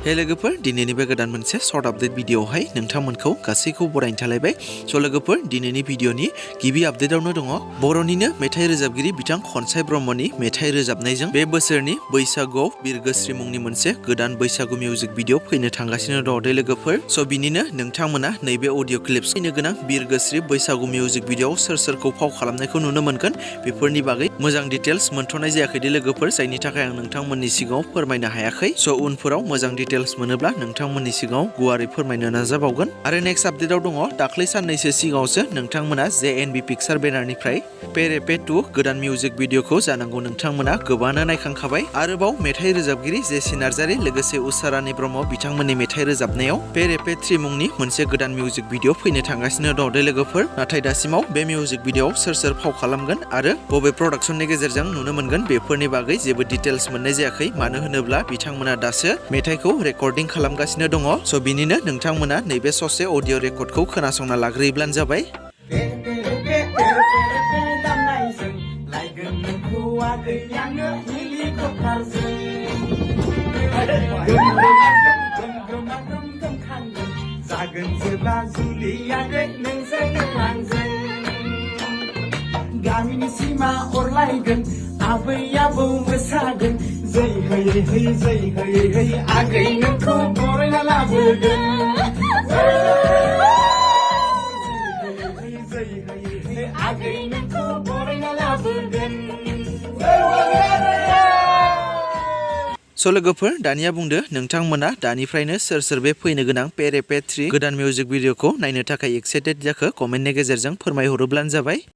हे लोगोफोर दिनैनि बे गोदान मोनसे शर्ट आपडेट भिडिअआवहाय नोंथांमोनखौ गासैखौ बरायनो थालायबाय। स' लोगोफोर दिनैनि भिडिअनि गिबि आपडेटआवनो दङ बर'निनो मेथाइ रोजाबगिरि बिथां खनसाय ब्रह्मनि मेथाइ रोजाबनायजों बे बोसोरनि बैसागुआव बिरगोस्रि मुंनि मोनसे गोदान बैसागु मिउजिक भिडिअ फैनो थांगासिनो दङ दे लोगोफोर। स' बिनिनो नोंथांमोना नैबे अडिअ क्लिप्स फैनो गोनां बिरगोस्रि बैसागु मिउजिक भिडिअआव सोर सोरखौ फाव खालामनायखौ नुनो मोनगोन बेफोरनि बागै मोजां डिटेल्स मोनथ'नाय जायाखै दे लोगोफोर, जायनि थाखाय आं नोंथांमोननि सिगाङाव फोरमायनो हायाखै। स' उनफोराव मोजां डिटेल्स मोनोब्ला नोंथांमोननि सिगाङाव गुवारै फोरमायनो नाजाबावगोन। आरो नेक्स्ट आपडेटआव दङ दाख्लै साननैसो सिगाङावसो नोंथांमोना JNB पिक्सार बेनारनिफ्राय पेरेपे 2 गोदान मिउजिक भिडिअखौ जानांगौ नोंथांमोना गोबाङानो नायखांखाबाय। आरोबाव मेथाइ रोजाबगिरि नार्जारी लोगोसे उषा रानि ब्रह्म बिथांमोननि मेथाइ रोजाबनायाव पेरेपे 3 मुंनि मोनसे गोदान मिउजिक भिडिअ फैनो थांगासिनो दङ दे लोगोफोर। नाथाय दासिमाव बे मिउजिक भिडिअआव सोर सोर फाव खालामगोन आरो बबे प्रडाक्शननि गेजेरजों नुनो मोनगोन बेफोरनि बागै जेबो डिटेल्स मोननाय जायाखै, मानो होनोब्ला बिथांमोना दासो मेथाइखौ रेकर्डिं खालामगासिनो दङ। स' बिनिनो नोंथांमोना नैबे ससे अडिअ रेकर्डखौ खोनासंना लाग्रोयोब्लानो जाबाय। गामिनि सिमा अरलायगोन आबै आबौ मोसागोन जै होयै होयै जै होयै होयै आगै नोंखौ बरायना लाबोगोन जै होयै होयै आगै नोंखौ बरायना लाबोगोन। स' लोगोफोर दानिया बुंदो नोंथांमोना दानिफ्रायनो सोर सोर बे फैनो गोनां पेरेपे 3 गोदान मिउजिक भिडिअखौ नायनो थाखाय एक्साइटेड जाखो कमेन्टनि गेजेरजों फोरमायहरोब्लानो जाबाय।